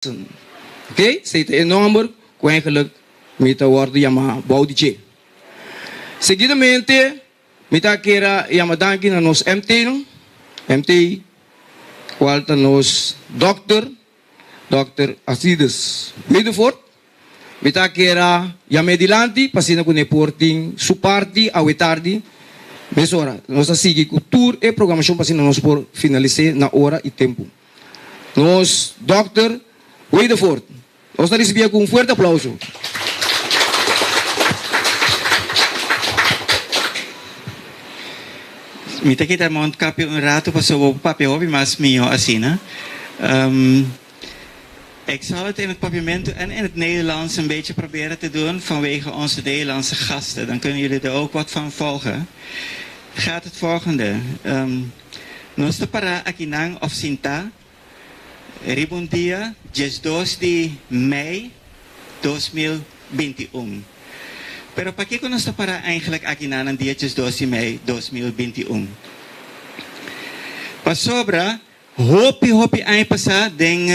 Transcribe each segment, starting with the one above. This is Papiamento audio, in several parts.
Ok, esei ta e nòmber ku eigenlijk mi ta wòrdu yamá bou di dje. Seguidamente mi ta kera yama danki na nos MT-nan, MT kual ta nos dòkter, dòkter Alcides Wedervoort. Mi ta kera yam'é dilanti pa asina ku ne por tin su parti awe tardi. Mesora nos ta sigui ku tur e programashon pa asina nos por finalis'é na ora i tempu. Nos Dòkter Wedervoort. Nos ta risibié ku un fuerte aplauso. Mi ta kita mondkapje un rato pasobra bo por papia hopi mas mihó asina. Ik zal het in het Papiamento en in het Nederlands een beetje proberen te doen vanwege onze Nederlandse gasten. Dan kunnen jullie er ook wat van volgen. Gaat het volgende. Nos ta pará akinan òf sintá riba un dia diesdos di mei 2021. Pero pakiko nos ta pará eigentlik akinan na dia diesdos di mei 2021? Pasobra hopi hopi aña pasá den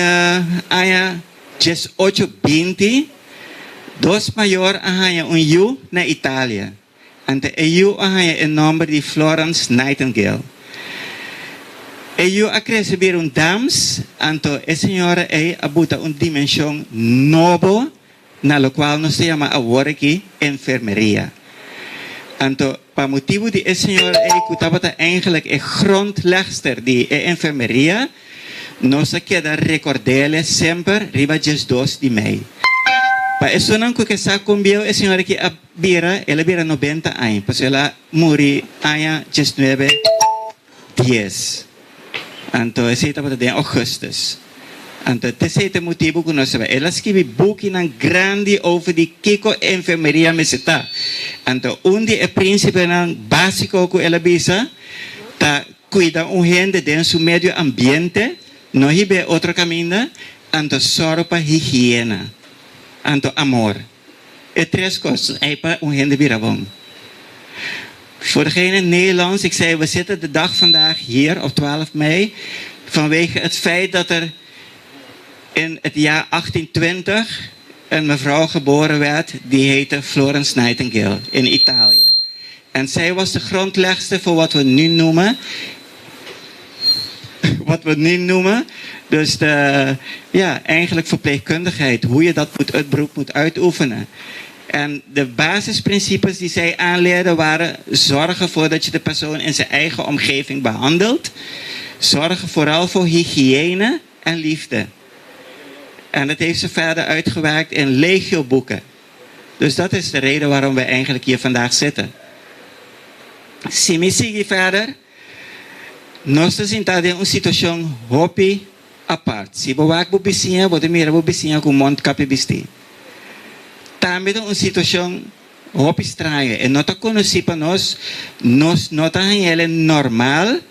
aña diesocho binti dos mayor a haña un yu na Italia. Anto e yu a haña e nòmber di Florence Nightingale. E yu a krese bira un dams, anto e señora ei a buta un dimenshon nobo na lokual nos ta yama awor aki enfermeria. Anto pa motibu di e señora ei ku tabata eigenlijk e grondlegster di e enfermeria, Nos a keda rekord'ele semper riba 12 di mei. Pa esunnan ku ke sa kon bieu e señor aki a bira, el a bira nobenta aña, pasobra el a muri aña diesnuebe dies. Anto esei tabata den ougùstus. Anto t'esei ta e motibu ku nos ta bai. El a skibi bukinan grandi over di kiko enfermeria mester ta. Anto un di e prinsipionan básiko ku el a bisa ta Cuida un hende den su medio ambiente, no hib'é otro caminda, anto sòru pa higiena, anto amor. E tres cos ei pa un hende bira bon. Voor degene in Nederlands, ik zei, we zitten de dag vandaag hier op 12 mei vanwege het feit dat er in het jaar 1820 een mevrouw geboren werd die heette Florence Nightingale in Italië. En zij was de grondlegster voor wat we nu noemen wat we nu noemen, dus de, ja, eigenlijk verpleegkundigheid, hoe je dat moet, het beroep moet uitoefenen. En de basisprincipes die zij aanleerde waren zorgen ervoor dat je de persoon in zijn eigen omgeving behandelt. Zorgen vooral voor hygiëne en liefde. En dat heeft ze verder uitgewerkt in legio boeken. Dus dat is de reden waarom we eigenlijk hier vandaag zitten. Si mi sigui verder, nos ta sinta den un situacion hopi apart. Si bo wak bo bisiña, bo ta mira bo bisiña cu mondkapje bisti. Tambe ta un situacion hopi straño. E no ta conoci pa nos, nos no ta hañ'el normal,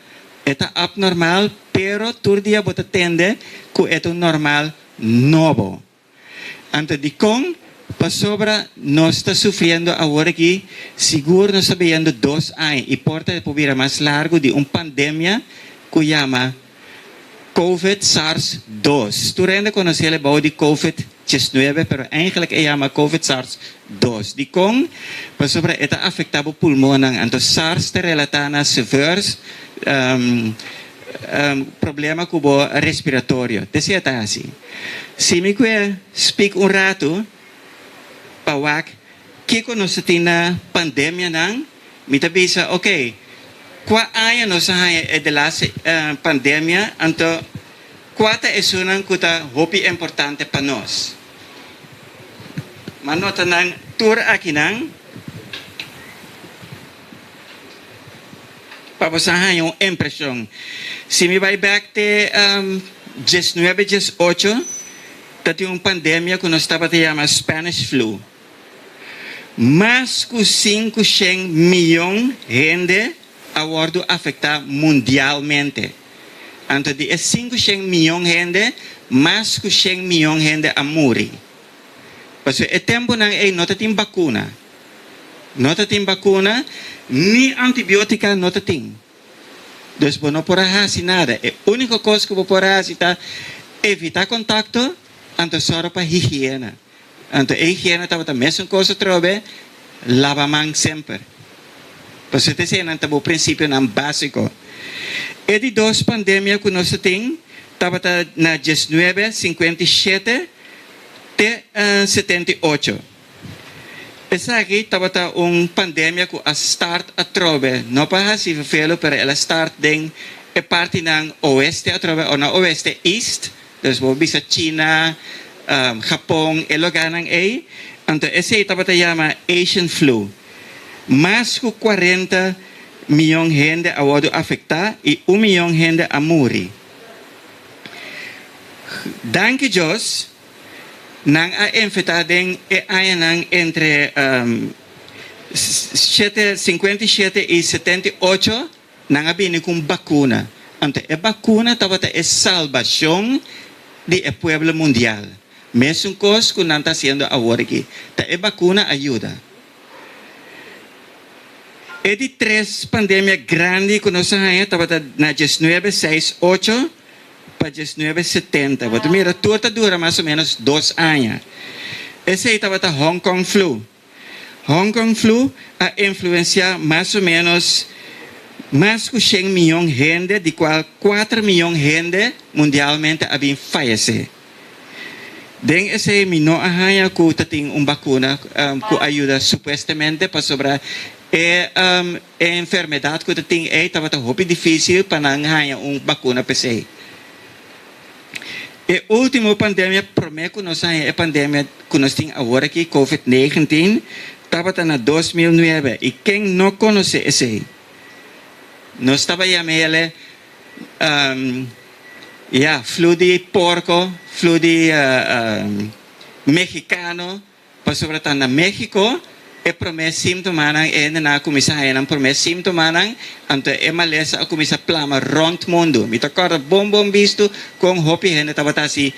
e ta abnormal, pero tur dia bo ta tende cu e ta un normal nobo. Anto dikon? Pasobra nos ta sufriendo awor aki, sigur nos ta beyendo dos aña i por ta e por bira mas largu di un pandemia ku yama Covid Sars dos. Tur hende konosé el bou di Covid 19, pero eigenlijk e yama Covid Sars dos. Dikon? Pasobra e ta afektá bo pulmonnan. Anto Sars ta relatá na severs problema ku bo respiratorio. T'esei e ta hasi. Si mi kue spik un ratu pa wak kiko nos ta tin na pandemianan, mi ta bisa ok, kua aña nos a haña e de laatste pandemia, anto kua ta esunnan ku ta hopi importante pa nos? M'a nota nan tur akinan. Pa bo sa haña un impreshon. Si mi bai bek te diesnuebe diesocho, ta tin un pandemia ku nos tabata yama Spanish Flu. Mas ku sinku shen miyon hende a wòrdu afektá mundialmente. Anto di e sinku shen miyon hende, mas ku shen miyon hende a muri. Pasobra e tempunan ei no ta tin bakuna. No ta tin bakuna, ni antibiotika no ta tin. Dus bo no por a hasi nada. E úniko kos ku bo por a hasi ta evitá kontakto. Anto sòru pa higiena. Anto e higiena tabata mesun kos atrobe, laba man semper. Pasobra ta eseinan ta bo prinsipionan básiko. E di dos pandemia ku nos ta tin tabata na diesnuebe 57 te 78. Esaki tabata un pandemia ku a start atrobe, no pa hasi vervelo, pero el a start den e partinan oeste atrobe, o na oeste, east. Dus bo bisa China, Japon, e loganan ei. Anto esei tabata yama Asian flu. Mas ku 40 miyon hende a wòrdu afektá i un miyon hende a muri. Danki Dios, nan a enfetá den e añanan entre 57 i 78. Nan a bini ku un bakuna. Anto e bakuna tabata e salbashon di e pueblo mundial. Mesun kos ku nan ta hasiendo awor aki. Ta e bakuna a yuda. E di tres pandemia grandi ku nos a haña tabata na diesnuebe seis ocho pa diesnuebe setenta. Bo ta mira tur ta dura mas o ménos dos aña. Esei tabata Hong Kong flu. Hong Kong flu a influencia mas o menos mas cu shen miyon hende, di cual cuater miyon hende mundialmente a bin fayece. Den esey mi no a haña cu ta tin un bacuna cu a yuda supuestamente pasobra e enfermedad cu ta tin ey tabata hopi dificil pa nan haña un bacuna p'esey. E ultimo pandemia prome ku nos haña e pandemia ku nos tin awor aki, Covid 19, tabata na 2009 i ken no konosé esei? Nos taba yama ele ya flu di porko, flu di mexicano. Pasobra ta na México e promé síntomanan, e hendenan a kuminsá haña nan promé síntomanan, anto e malesa a kuminsá plama rònt mundu. Mi ta kòrda bon bon bistu kon hopi hende tabata hasi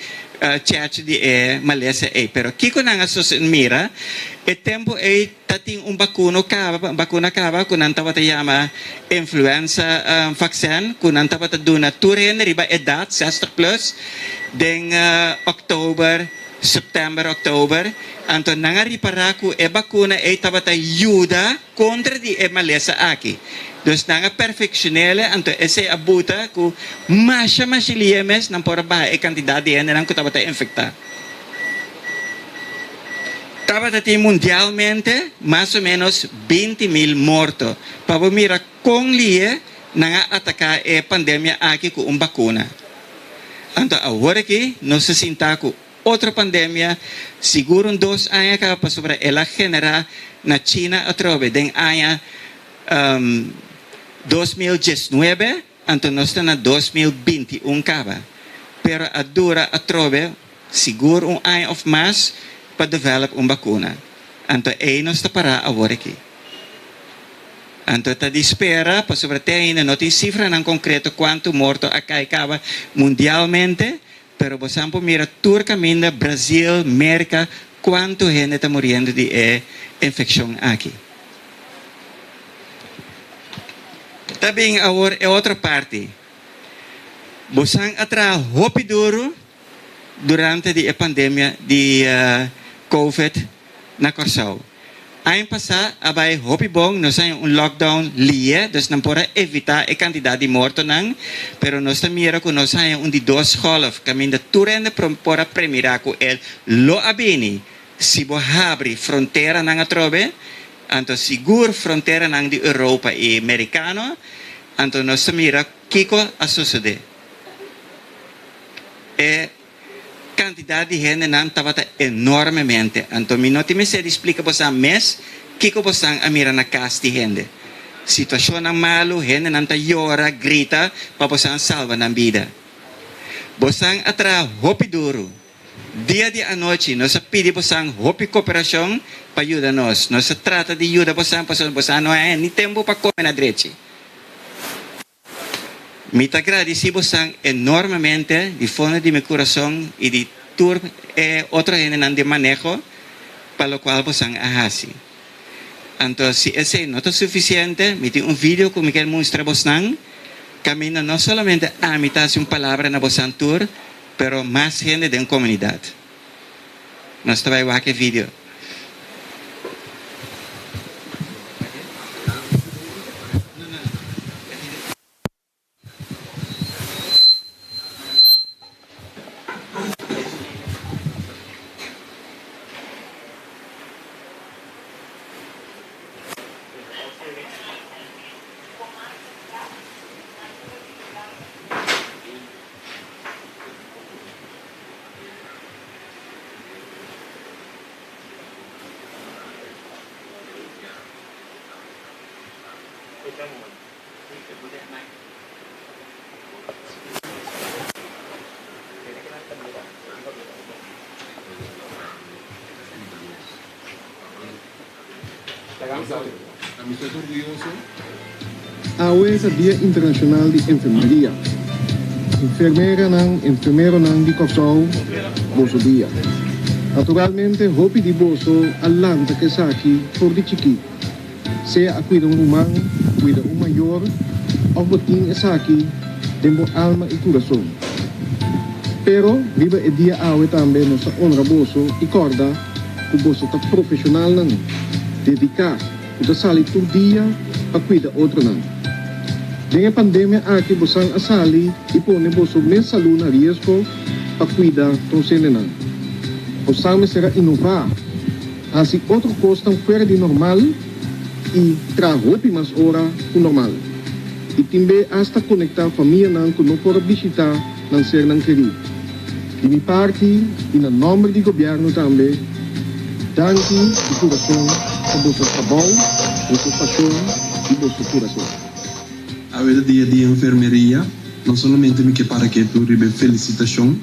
chèchi di e malesa ei. Pero kiko nan a mira? E tempu ei ta tin un bakuno kaba, bakuna kaba ku nan tabata yama influenza vaccin, ku nan tabata duna tur hende riba edat 60 plus den òktober. September, Oktober, anto nan a ripará ku e bakuna ei tabata yuda kontra di e malesa aki. Dus nan a perfekshon'el, anto esei a buta ku masha masha lie mes nan por a baha e kantidat di hendenan ku tabata infektá. Tabata tin mundialmente mas o ménos 20.000 morto. Pa bo mira kon lie nan a ataká e pandemia aki ku un bakuna. Anto awor aki nos ta sinta ku otro pandemia, sigur un dos aña kaba pasobra el a generá na China atrobe den aña 2019, anto nos ta na 2021 kaba. Pero a dura atrobe sigur un aña of mas pa develop un bakuna. Anto ei nos ta pará awor aki. Anto ta di spera, pasobra te ainda no tin sifranan konkreto kuantu morto a kai kaba mundialmente, pero bosan por mira tur kaminda, Brazil, Merka, kuantu hende ta muriendo di e infekshon aki. Ta bin awor e otro parti. Bosan a traha hopi duru durante di e pandemia di Covid na Kòrsou. Aña pasá a bai hopi bon, nos a haña un lockdown lie, dus nan por a evitá e kantidat di mortonan, pero nos ta mira ku nos a haña un di dos gòlf kaminda tur hende por a premirá ku el lo a bini si bo habri fronteranan atrobe, anto sigur fronteranan di Europa i Merikano, anto nos ta mira kiko a sosodé. E Kantidat di hendenan tabata enormemente. Anto mi no tin mester di splika bosan mes kiko bosan a mira na kas di hende. Situashonnan malu, hendenan ta yora, grita pa bosan salba nan bida. Bosan a traha hopi duru. Dia di anochi nos a pidi bosan hopi koperashon pa yuda nos. Nos a trata di yuda bosan pasobra bosan no a haña ni tempu pa kome na drechi. Mi ta gradisí bosan enormemente di fondo di mi kurason i di tur e otro hendenan di maneho pa lokual bosan a hasi. Anto si esei no ta sufisiente, mi tin un video ku mi ker mustra bosnan kaminda no solamente ami ta hasi un palabra na bosan tur, pero mas hende den komunidat. Nos ta bai wak e video. Awe ta Dia Internashonal di Enfermeria. Enfermeranan, enfermeronan di Kòrsou, boso dia. Naturalmente hopi di boso a lanta ku esaki for di chikí. Sea a kuida un ruman, kuida un mayor òf bo tin esaki den bo alma i kurason. Pero riba e dia awe tambe nos ta onra boso i kòrda ku boso ta profeshonalnan dediká ku ta sali tur dia pa kuida otronan. Den e pandemia aki bosan a sali i pone boso mes salú na riesgo pa kuida tonsendenan. Bosan mester a inová. Hasi otro kosnan fuera di normal i traha hopi mas ora ku normal. I tin be asta konektá famianan ku no por a bishitá nan sernan kerí. Di mi parti i na nòmber di gobièrnu tambe, danki di kurason pa boso trabou, boso pashon i boso kurason. Awe ta dia di enfermeria. No solamente mi ke para ketu riba e felicitacion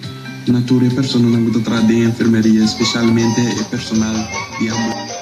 na tur e personanan cu ta traha den enfermeria, especialmente e personal di ambulance.